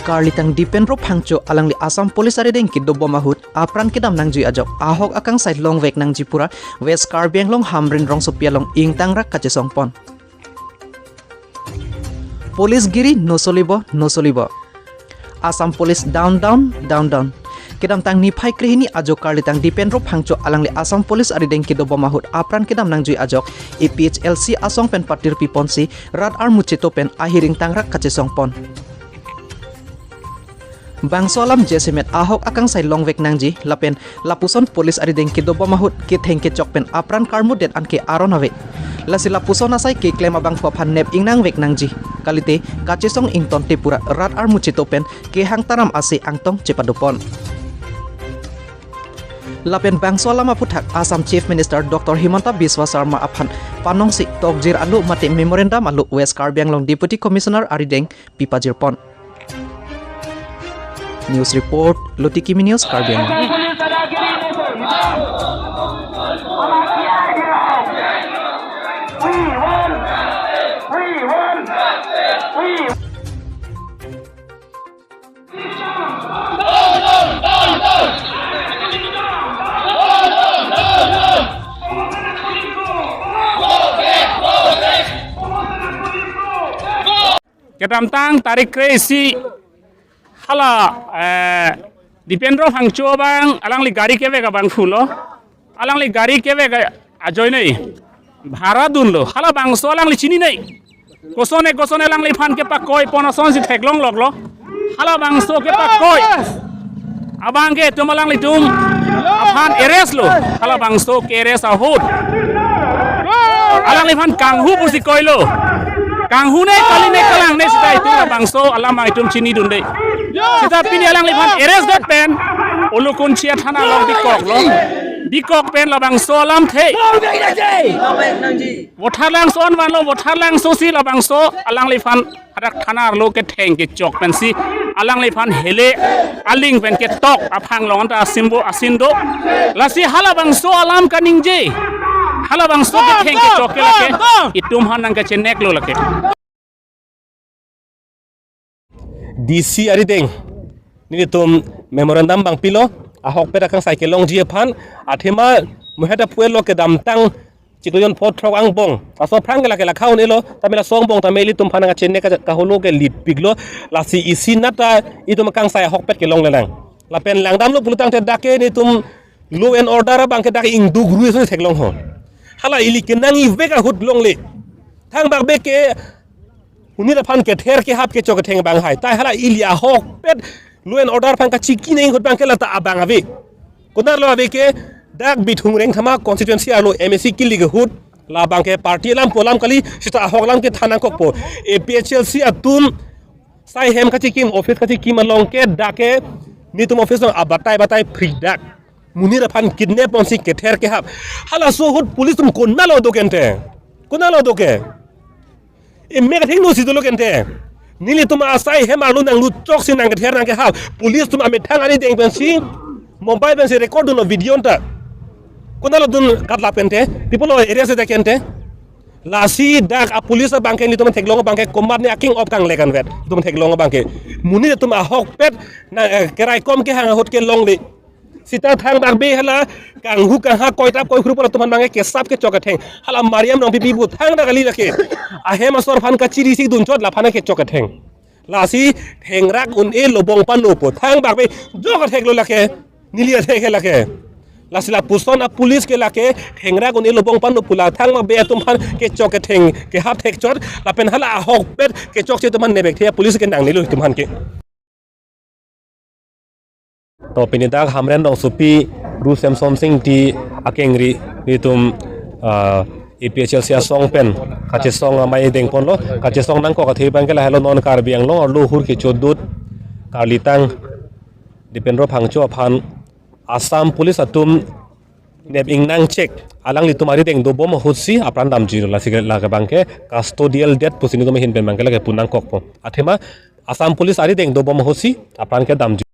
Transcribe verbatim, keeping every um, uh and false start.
Karlitang Dipendro Phangcho alangli Assam Police arideng kedobom ahut apran kedam nangjui ajok ahok akangsai longvek nangji pura West Karbi Anglong Hamren rongsopi along ingtangrak kachesongpon. Police giri nosolibo, nosolibo. Assam Police down, down, down, down. Kedamtang niphai krehini ajo Karlitang Dipendro Phangcho alangli Assam Police arideng kedobom ahut apran kedam nangjui ajok A P H L C asong pen patirpi ponsi rat armu cheto pen ahiring tangrak kachesongpon. Bangso alam jasemet ahok akangsai longvek nangji lapen lapuson police arideng kedobom ahut ketheng kechok pen apran karmudet anke aron ave. Lasi lapuson asai keklem abangphu aphan nep ingnangvek nangji. Kalite kachesong ingtonte pura rat armu cheto pen kehang taram ase angtong chepadopon. Lapen bangso alam aphuthak Assam Chief Minister Doctor Himanta Biswa Sarma aphan panongsi tokjir alo mate memorandum alo West Karbi Anglong Deputy Commissioner arideng pipajirpon. News report, Lotiki News, Karbi Anglong. Kedamtang tarik kre-isi hala, eh, Dipendro Phangcho abang alangli gari kevek abangphu lo. Alangli gari kevek ajoine bhara dunlo. Hala bangso alangli chininei. Kosonne kosonne alangliphan kepakoi pon asonsi theklong loklo. Hala bangso kepakoi abangke itum alanglitum aphan arrest lo. Hala bangso ke-arrest ahut alangliphan kanghu pusi koilo. Kanghu ne kali ne kalang ne sita itum labangso alam itum chinidunde. Sita pini alangliphan arrest det pen Ulukunchia thana along bikoklo. Bikok pen labangso alamthe Vothatlangso an vanlo, Vothatlangsosi labangso alangliphan hadak thana arlo ketheng kechok pensi alangliphan hele aling pen ketok aphang along anta asimbo asin do. Lasi hala bangso alam kaningje, hala bangso ketheng kechok ke lake itum aphan nangkacheneklo lake. D C arideng nelitum memorandum abang pilo, ahokpet akangsai kelongji aphan. Athema muheta puelo kedamtang chiklo jon pho throk angbong aso aphrang ke lake lakha un-elo, tame laso angbong tame ilitum aphan nangkachenek ka, kaholo ke lipiklo. Lasi isi nata itum akangsai ahokpet kelonglelang. Lapen langdamlo pulotangte dak ke nelitum law and order abangke dak ingduk rui so theklong ho. Hala ili kenangji vek ahut longle. Thangbak bek ke monit aphan kether kehap kechok ketheng abang hai. Tai hala ili ahokpet law and order aphan kachiki nangji ahut abangke lata abang ave. Konatlo ave ke dak Bithung Rengthama constituency arlo M A C kilik ahut labangke party alam pu alam kali, sita ahok alam kethan nangkokpo. A P H L C atum sai hem kachikim, office kachikim along ke dak ke nelitum office along abatai batai phri dak. Monit aphan kidnap ponsi kether kehap. Halaso ahut police atum konatlo do kente? Konatlo do ke? Emek athengno si dolo kente. Nelitum asai hem arlo nanglut choksi nangkether nangkehap. Police atum amethang arideng pensi mobile pensi record dunlo video anta. Konatlo dun katlap kente? Pi apotlo arrest det kente? Lasi dak a police abangke nelitum theklong abangke komatne aking op kangle kanvet. Itum theklong abangke. Monit atum ahokpet na, eh, keraikom kehang ahut kelongle. Sita thangbak bek hala kanghu kangha koitap koikhru pu atum aphan abangke kesap kechok ketheng. Hala Mariam Rongpipi pu thangta kali lake. Ahem asor aphan kachiri si dunchot laphan kechok ketheng. Lasi thengrak un-e lobong pano pu thangbak bek jok atheklo lake. Neli athek ke lake. Lasi lapuson a police ke lake thengrak un-e lobong pano pu la thangbak bek atum aphan kechok ketheng kehap thekchot lapen hala ahokpet kechokche atum aphan nebekthe a police ke nangnelo itum aphan ke. To pini dak Hamren rongsopi Ru Semsonsing Ingti akengri nelitum, ah, A P H L C asong pen kachesong amei dengponlo, kachesong nangkok athe abangke lahelo non Karbi Anglong arlo hur kechodut Karlitang Dipendro Phangcho aphan Assam Police atum nep ingnang chek alanglitum arideng dobom ahutsi apran damjui lasi lake abangke custodial death pusi nelitum ahin pen abangke lake pu nangkokpo. Athema Assam Police arideng dobom ahutsi apran kedamjui.